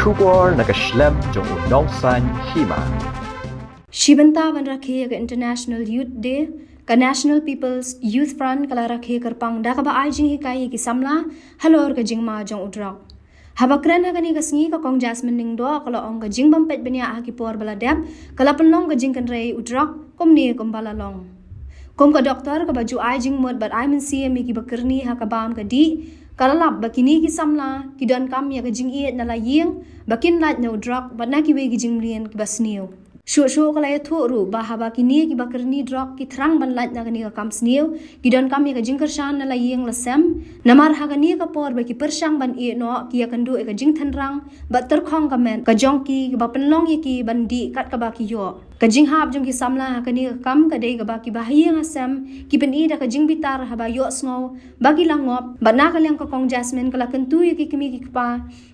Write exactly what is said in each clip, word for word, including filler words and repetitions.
Khubor na ka shlem jong u nongsan hima. Shi bynta ban rakhe ïa ka International Youth Day, ka National People's Youth Front ka la rakhe kyrpang da kaba ai jinghikai ïa ki samla halor ka jingma jong u drok. Haba kren ha kane ka sngi, ka Kong Jasmine Lyngdoh ka la ong ka jingbym peit bniah ha ki por ba la dep ka la pynlong ka jingkynrei u drok kumne kumba la long. Kum ka doktor kaba ju ai jingmut bad ai mynsiem ïa kiba kyrni ha ka bam ka dih, ka la lap ba kine ki samla ki donkam ïa ka jingïeit na la ïing ba kin lait na u drok bad na kiwei ki jingmlien kiba sniew. Shuh shuh ka la ïathuh ruh ba haba kine kiba kyrni drok ki thrang ban lait na kane ka kam sniew, ki donkam ïa ka jingkyrshan na la ïing la sem. Namar ha kane ka por ba ki pyrshang ban ïeh noh, ki ïakynduh ïa ka jingtynrang bad tyrkhong ka met ka jong ki, kaba pynlong ïa ki ban dih kat kaba ki ïoh. Ka jinghap jong ki samla ha kane ka kam ka dei kaba kiba ha ïing ha sem ki pyni da ka jingbitar haba ïohsngew ba ki la ngop. Bad na ka liang ka Kong Jasmine ka la kyntu ïa ki kmie ki kpa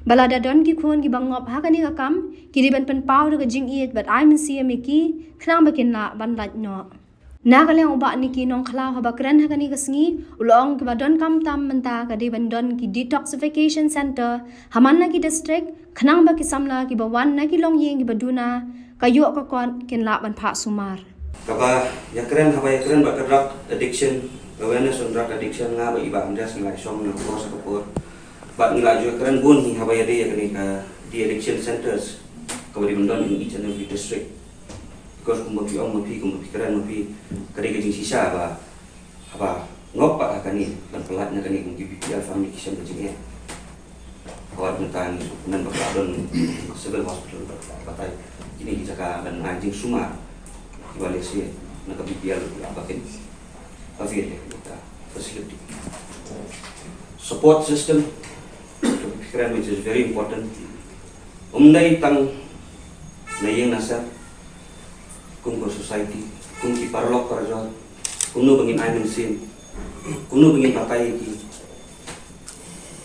ba lada don ki khun kiba ngop ha kane ka kam, ki dei ban pynpaw da ka jingïeit bad ai mynsiem ïa ki khnang ba kin lah ban lait noh. Na ka liang u Bah Nicky Nongkhlaw, haba kren ha kane ka sngi, u la ong kaba donkam tam mynta ka dei ban don ki detoxification center ha man la ki district, khnang ba ki samla kiba wan na ki longïing kiba duna ka ïoh ka kot kin lah ban phah sumar. Kaba ïakren, haba ïakren bad ka drug addiction, awareness on drug addiction, nga bad i Bah Andreas ngi la shong na ka por sha ka por. Bad ngi la ju ïakren bun hi haba ïadei ïa kane ka de-addiction centers kaba dei ban don in each and every district. Because kumba phi ong ma phi, kumba phi kren ma phi, ka dei ka jingshisha ba haba ngop pat ha kane ban pyllait na kane kum ki B P L family ki shem ka jingeh. Ka wat mynta ngi sngewkmen ba ka don civil hospital ba ka batai. Kine ki jaka ban ai jingsumar kiba lehse na ka B P L ba kin avail ïa ka facility. Support system, which is very important. Um dei tang na ïing na sem, kum ka society, kum ki paralok parajor, kumno ba ngin ai mynsiem, kumno ba ngin batai ïa ki.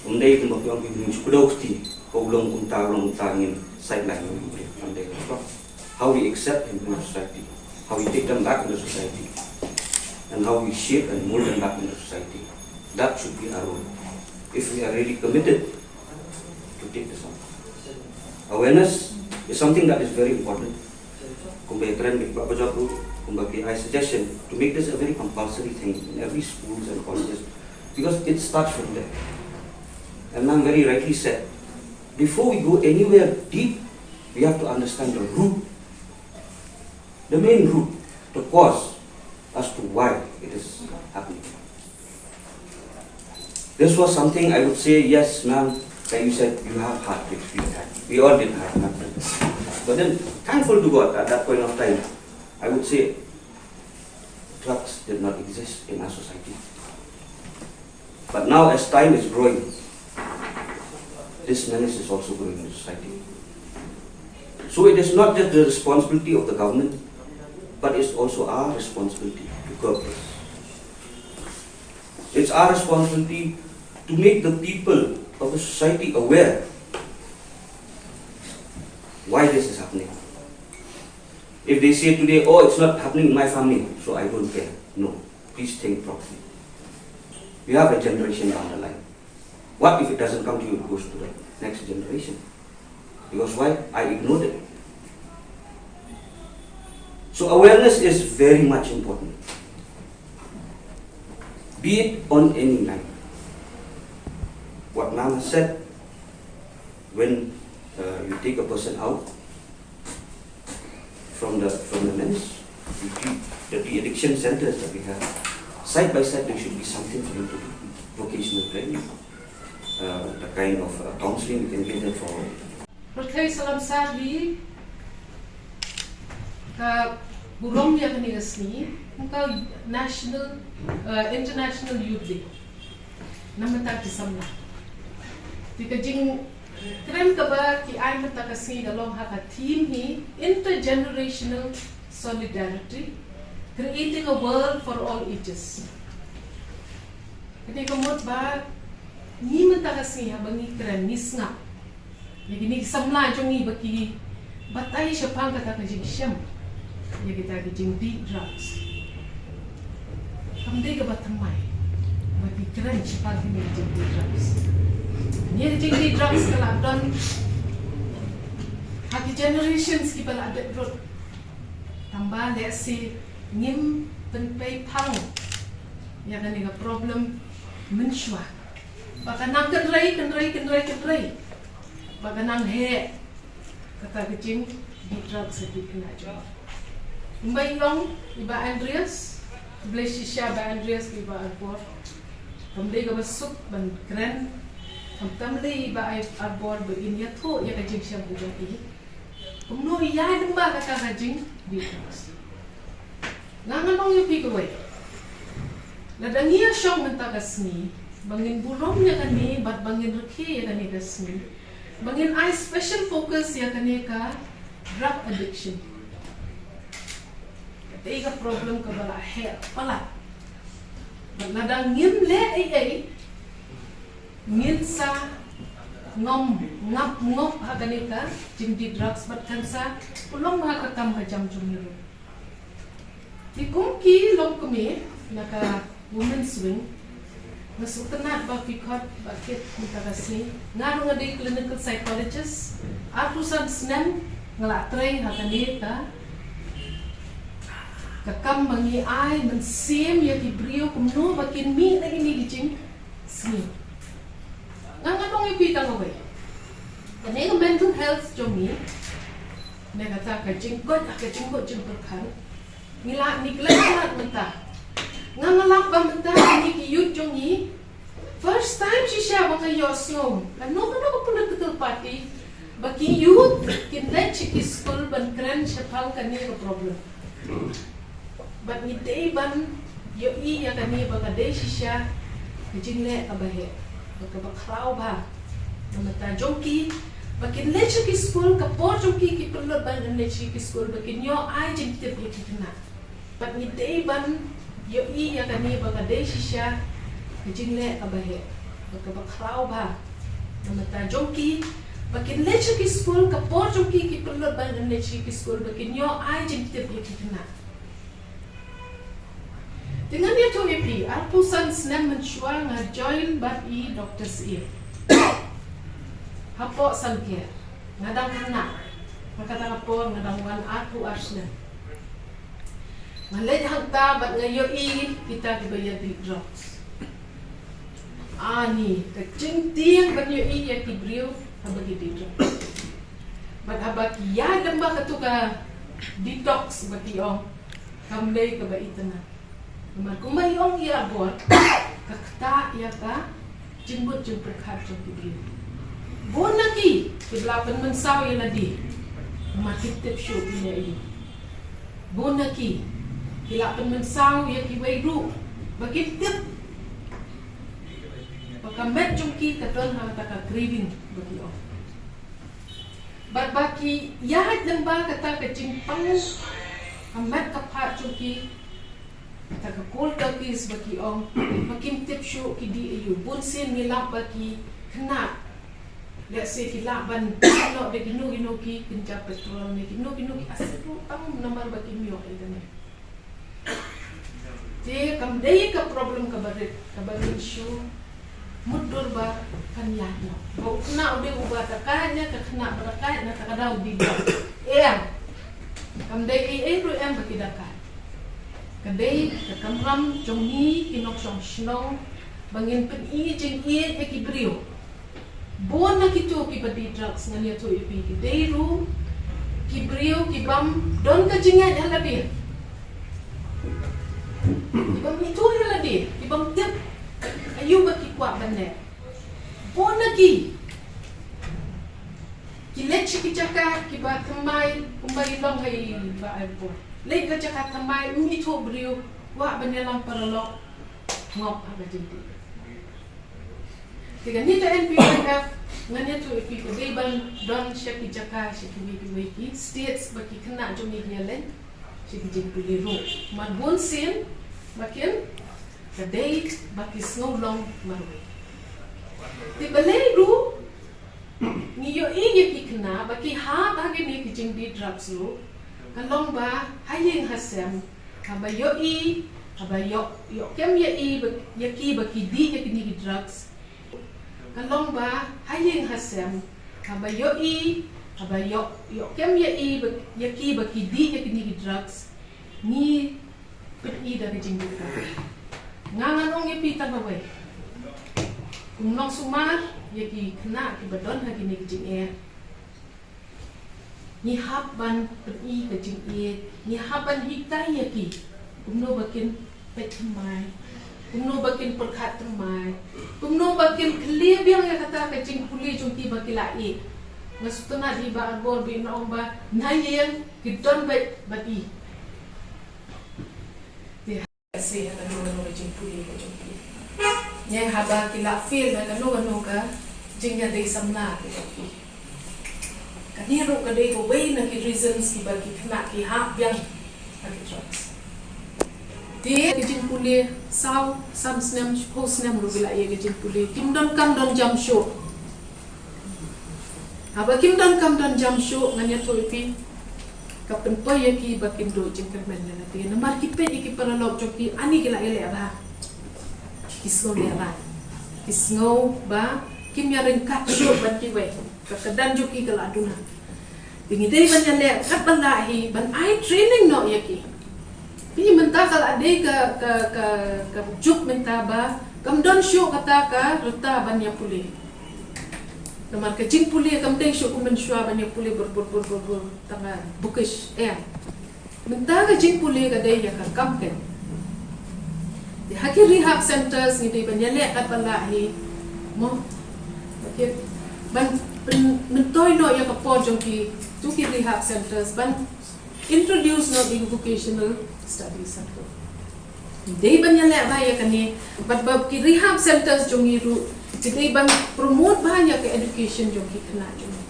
Um dei kumba phi ong, phi ong shu kdew kti, ko u long kumta, u long kumta, ngin sideline ïa u. Um dei. How we accept him in the society, how we take them back in the society, and how we shape and mold them back in the society. That should be our role. If we are really committed to take this on. Awareness is something that is very important. Kumba ïakren bad ki parajor ruh, kumba ki ai suggestion to make this a very compulsory thing in every schools and colleges, because it starts from there. And ma'am very rightly said, before we go anywhere deep, we have to understand the root, the main root, the cause as to why it is happening. This was something I would say, yes, ma'am, that you said you have heartbreaks. We had, we all did have heartbreaks. But then, thankful to God, at that point of time, I would say drugs did not exist in our society. But now, as time is growing, this menace is also growing in the society. So it is not just the responsibility of the government, but it's also our responsibility to curb this. It's our responsibility to make the people of the society aware why this is happening. If they say today, "Oh, it's not happening in my family, so I don't care." No, please think properly. We have a generation down the line. What if it doesn't come to you, it goes to the next generation? Because why? I ignored it. So awareness is very much important. Be it on any line. What ma'am has said, when uh, you take a person out from the from the menace, you treat the de-addiction centers that we have. Side by side, there should be something for him to do. Vocational training, uh, the kind of uh, counseling we can give them for. Pyrthei salam sar hi ka burom ïa kane ka sngi, ka National, uh, International Youth Day. Na bynta ki samla. Te ka jingkren kaba ki ai mynta ka sngi ka long ha ka theme hi, Intergenerational Solidarity, Creating a World for All Ages. Kane ka mut ba ngi mynta ka sngi haba ngi kren, ngi sngap ïa kine ki samla jong ngi ba ki batai shaphang kata ka jingshem ïa kita ki jingdih drugs. Kam dei kaba thymmai ba ki kren shaphang kine ki jingdih drugs. Kine ki jingdih drugs ka la don Generations kiba la dep rut. Tangba lehse ngim pynpei phang ïa kane ka problem mynshuwa. Ba ka nang kynrei, kynrei, kynrei, kynrei. Ba ka nang heh kata ka jingdih drugs ha ki khynnah jong ngi. Kumba i ong i Bah Andreas, khublei shisha Bah Andreas, i Bah Arbor. Kam dei kaba suk ban kren, khamtam lei i Bah Arbor ba in ïathuh ïa ka jingshem ka jong i. Kumno i ïaid lyngba kata ka jingdih drugs. Nga ngan ong ïa phi kawei. Lada ngi ïa shong mynta ka sngi ba ngin burom ïa kane bad ba ngin rakhe ïa kane ka sngi, ba ngin ai special focus ïa kane ka drug addiction. Kata ka problem kaba la heh palat. Bad lada ngim leh ei ei, ngin sa ngam ngap ngop ha kane ka jingdih drugs bad kan sa pynlong ha ka kam ka jam jong ngi ruh. Te kum ki longkmie na ka Women's Wing, nga sngewtynnat ba phi khot ba kit mynta ka sngi. Nga ruh nga dei clinical psychologist, arphew san snem nga la trei ha kane ka, ka kam ba ngi ai mynsiem ïa ki briew kumno ba kin mih na kine ki jing sngi. Nga ngan ong ïa phi tang kawei. Kane ka mental health jong ngi, ne kata ka jingkoit, ka jingkoit jingpyrkhat, ngi la neglect palat mynta. Nga, nga lap ba mynta kine ki youth jong ngi, first time shisha ba nga ïohsngew kano kano ka political party ba ki youth kin leit sha ki skul ban kren shaphang kane ka problem. Bad ngi dei ban ïohi ïa kane ba ka dei shisha ka jingleh kaba heh bad kaba khraw bha na ka bynta jong ki, ba kin leit sha ki skul, ka por jong ki ki pynlut ban leit sha ki skul, ba kin ïoh ai jingtip ïa ki khynnah. Bad ngi dei ban ïohi ïa kane ba ka dei shisha ka jingleh kaba heh bad kaba khraw bha na ka bynta jong ki, ba kin leit sha ki skul, ka por jong ki ki pynlut ban leit sha ki skul, ba kin ïoh ai jingtip ïa ki khynnah. Te ngan ïathuh ïa phi, arphew san snem mynshuwa nga join bad i Doctor Syiem hapoh Saiñker. Nga dang khynnah, ha kata ka por nga dang wan arphew ar snem. Nga leit hangta bad nga ïohi kita kiba ïadih drugs. Ani ka jingtieng ban ïohi ïa ki briew haba ki dih drugs. Bad haba ki ïaid lyngba katu ka detox ba ki ong, kam dei kaba itynnad. Namar kumba i ong i Arbor, ka ktah ïa ka jingmut jingpyrkhat jong ki briew. Bun na ki ki la pynmynsaw ïa lade namar ki tip shuh ïa i. Bun na ki ki la pynmynsaw ïa kiwei ruh ba ki tip ba ka met jong ki ka don ha kata ka craving ba ki ong. Bad ba ki ïaid lyngba kata ka jingpang ka met ka phad jong ki, kata ka cold turkeys ba ki ong, ba kim tip shuh ki dih aïu. Bun sien ngi lap ba ki khynnah, lehse ki lah ban noh da kino kino ki kynja petrol ne kino kino ki acid ruh tang namar ba kim ïoh ïa kane. Te kam dei ka problem kaba rit, kaba rit shuh. Mutdur ba kan ïaid noh. Ba u khynnah u dei uba dakaid ne ka khynnah ba dakaid na kata ka daw dih. Em. Kam dei ei ei ruh em ba ki dakaid. Ka dei ka kamram jong ngi ki nongshong shnong ba ngin pyni jingïeit ïa ki briew. Bun na kito kiba dih drugs ngan ïathuh ïa phi ki dei ruh ki briew ki bym don ka jingngeit ha lade. Ki bym ithuh ïa lade, ki bym tip aïu ba ki kwah ban leh. Bun na ki ki leit sha ki jaka kiba thymmai kumba i long ha i Bah Arbor. Leit ka jaka thymmai, ym ithuh briew, kwah ban ïalam paralok, ngop ha ka jingdih. Te kane ka N P Y F ngan ïathuh ïa phi ka dei ban don sha ki jaka, sha kiwei kiwei ki states ba ki khynnah jong ngi ki ïaleit sha ki jingpule ruh. Namar bun sien ba kin, ka dei ba ki sngew long marwei. Te balei ruh ngi ïohi ïa ki khynnah ba ki hap ha kine ki jingdih drugs ruh, ka long ba ha ïing ha sem, haba ïohi, haba ïoh, ïoh kem ïa i ba, ïa ki ba ki dih ïa kine ki drugs. Ka long ba ha ïing ha sem, haba ïohi, Haba ïoh, ïoh kem ïa i ba, ïa ki ba ki dih ïa kine ki drugs, ngi pyni da ka jingdih. Nga ngan ong ïa phi tang kawei. Kum nongsumar ïa ki khynnah kiba don ha kine ki jingeh, ngi hap ban pyni ka jingïeit, ngi hap ban hikai ïa ki kumno ba kin peit thymmai, kumno ba kin pyrkhat thymmai, kumno ba kin khlieh biang ïa kata ka jingpule jong ki ba ki la ïeh. Nga sngewtynnat ïa i Bah Arbor ba in ong ba na ïing ki don beit bad i. Te ha se ha kano kano ka jingpule ka jong ki. Ngi haba ki la fail ha kano kano ka jingïadei samla ka jong ki. Kane ruh ka dei kawei na ki reasons kiba ki khynnah ki hap biang ha ki drugs. Te ka jingpule saw, san snem, shiphew snem ruh ki la ïeh ka jingpule. Kim donkam don jam shuh. Haba kim donkam don jam shuh, ngan ïathuh ïa phi, ka pynpoi ïa ki ba kin duh jingkyrmen ïa lade. Namar ki peit ïa ki paralok jong ki, ani ki la ïaleh bha. Ki sngew lehrain. Ki sngew ba kim ïaryngkat shuh bad kiwei. Ka kyrdan jong ki ka la duna. Te ngi dei ban ïaleh katba lah hi ban ai training noh ïa ki. Phi, mynta ka la dei ka, ka, ka, ka juk mynta ba kam don shuh kata ka rta ban ïa pule. Namar ka jingpule kam dei shuh kum mynshuwa ban ïa pule bur bur bur bur bur tang ka bukish, eh. Mynta ka jingpule ka dei ïa ka kam keiñ. Te ha ki rehab centers ngi dei ban ïaleh katba lah hi, mo. Ba ki ban pyn-, myntoi noh ïa ka por jong ki to ki rehab centers ban introduce noh ïa ki vocational studies ha ki. Ngi dei ban ïaleh bha ïa kane, bad ba ki rehab centers jong ngi ruh ki dei ban promote bha ïa ka education jong ki khynnah jong ngi.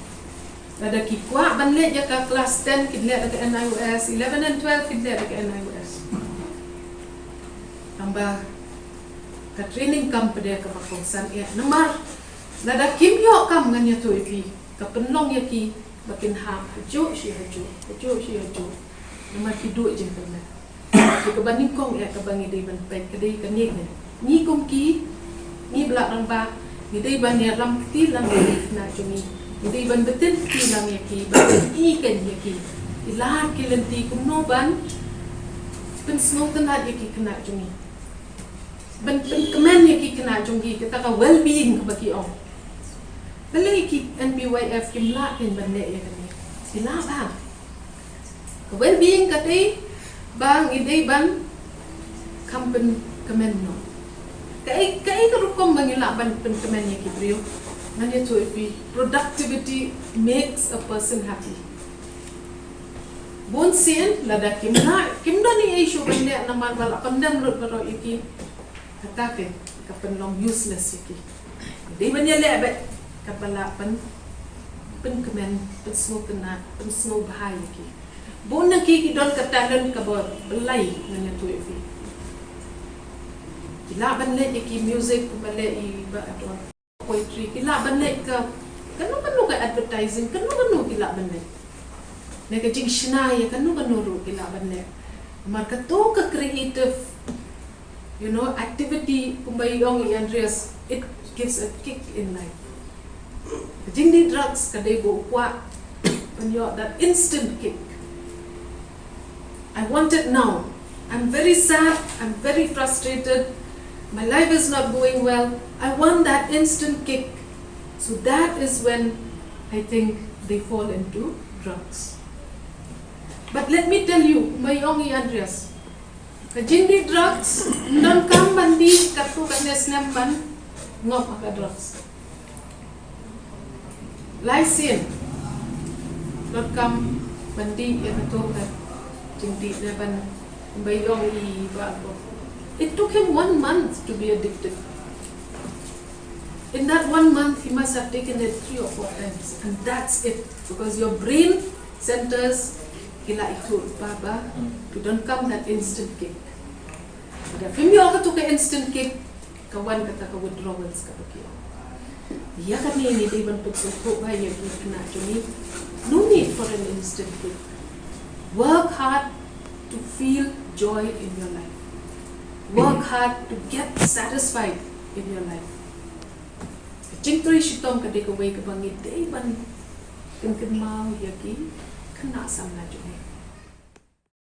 Lada ki kwah ban leit ïa ka class ten, kin leit da ka N I O S, eleven and twelve kin leit da ka N I O S. Tangba ka training camp pat dei kaba kongsan eh. Namar lada kim ïoh kam, ngan ïathuh ïa phi, ka pynlong ïa ki ba kin hap hajuh shi hajuh, hajuh shi hajuh. Namar ki duh jingkyrmen. Te kaba nyngkong eh kaba ngi dei ban peit ka dei kane, kane. Ngi kum ki, ngi ba la rangbah, ngi dei ban ïalam kti lang ïa ki khynnah jong ngi. Ngi dei ban btin kti lang ïa ki, ban pyni keiñ ïa ki. Ki lad ki lynti kumno ban pynsngewtynnat ïa ki khynnah jong ngi. Ban pynkmen ïa ki khynnah jong ngi, kata ka well-being kaba ki ong. Balei ki N B Y F kim lah keiñ ban leh ïa kane? Ki lah bha. Ka well-being ka dei ba ngi dei ban kham pynkmen noh. Kaei, kaei ka rukom ba ngi lah ban pynkmen ïa ki briew? Ngan ïathuh ïa phi, productivity makes a person happy. Bun sien lada kim lah, kim don ei ei shuh ban leh namar ba la pyndem lut baroh ïa ki, kata ka, ka pynlong useless ïa ki. Dei ban ïaleh beit katba lah ban pynkmen, pynsngewtynnat, pynsngewbha ïa ki. Bun na ki ki don ka talent kaba blei, ngan ïathuh ïa phi. Ki lah ban leh ïa ki music, kumba leh i Bah Ador. Poetry, ki lah ban leh ka, kano kano ka advertising, kano kano ki lah ban leh. Ne ka jingshna ïa kano kano ruh ki lah ban leh. Namar kato ka creative, you know, activity, kumba i ong i Andreas, it gives a kick in life. Ka jingdih drugs ka dei ba u kwah ban ïoh that instant kick. I want it now. I'm very sad. I'm very frustrated. My life is not going well. I want that instant kick. So that is when I think they fall into drugs. But let me tell you, kumba i ong i Andreas, ka jingdih drugs, ym donkam ban dih katto katne snem ban ngop ha ka drugs. Lai sien donkam ban dih ïa kato ka jingdih, ne ban, ba i ong i Bah Ador. It took him one month to be addicted. In that one month, he must have taken it three or four times, and that's it, because your brain centers ki la ithuh ba, ba ki donkam that instant kick. Lada phim ïoh kato ka instant kick, ka wan kata ka withdrawals kaba ki ong. Ïa kane ngi dei ban pynsngewthuh bha ïa ki khynnah jong ngi. No need for an instant kick. Work hard to feel joy in your life. Work hard to get satisfied in your life. Ka jingtrei shitom ka dei kawei kaba ngi dei ban Pynkynmaw ïa ki khynnah samla jong me.